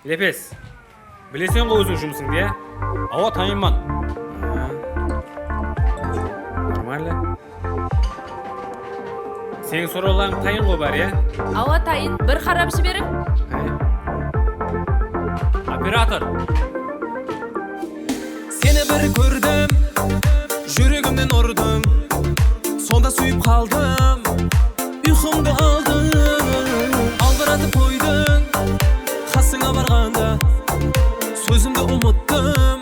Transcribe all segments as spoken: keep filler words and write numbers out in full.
Lepes, bileseń ǵo óziń jumısıńdı, ya? Awa, tayınman. Normalno. Seniń sorawlarıń tayın ǵo bári, ya? Awa, tayın. Bir qarap jiberiń. Operator. Seni bir kórdim, júregimnen urdıń. Sonda súyip qaldım, uyqımdı aldıń. Aldıratıp qoydıń, qasıńa barǵanda sózimdi umıttım.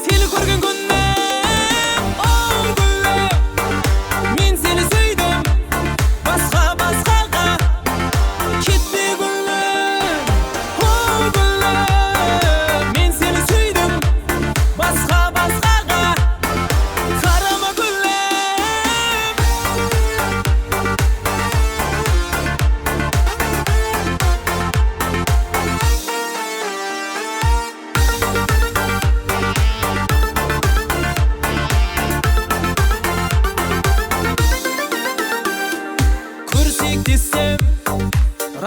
Seni kórgen kúni, o gúllim, men seni súydim. Basqa, basqaǵa ketpe, gúllim. O gúllim, men seni súydim. Basqa, basqaǵa qarama, gúllim. Kóriseyik desem,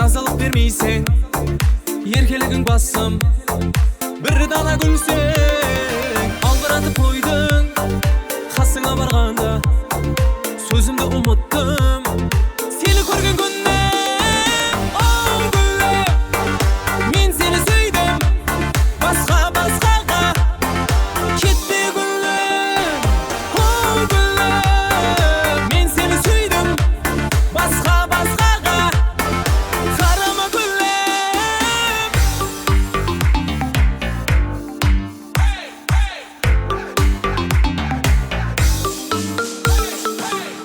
razılıq bermeyseń. Erkeligiń basım, bir dana gúlseń. Aldıratıp qoydıń, qasıńa barǵanda sózimdi umıttım. Seni kórgen kúni, o gúllim, men seni súydim. Basqa, basqaǵa ketpe, gúllim. O gúllim, men seni súydim. Basqa, basqaǵa qarama, gúllim.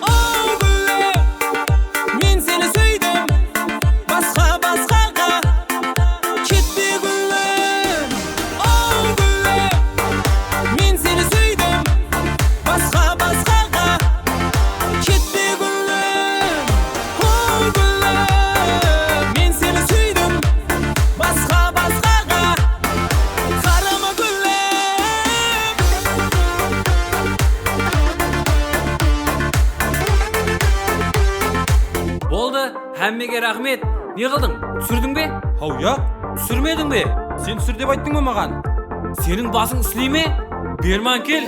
O gúllim, men seni súydim. Basqa, basqaǵa ketpe, gúllim. O gúllim, men seni súydim. Basqa, basqaǵa ketpe, gúllim. O gúllim, men seni súydim. Basqa, basqaǵa qarama, gúllim. Boldı, hámmege raxmet. Ne qıldıń? Túsirdiń be? Haw, ya. Túsirmediń be? Sen túsir dep ayttıń ba maǵan? Seniń basıń isley me? Berman, kel.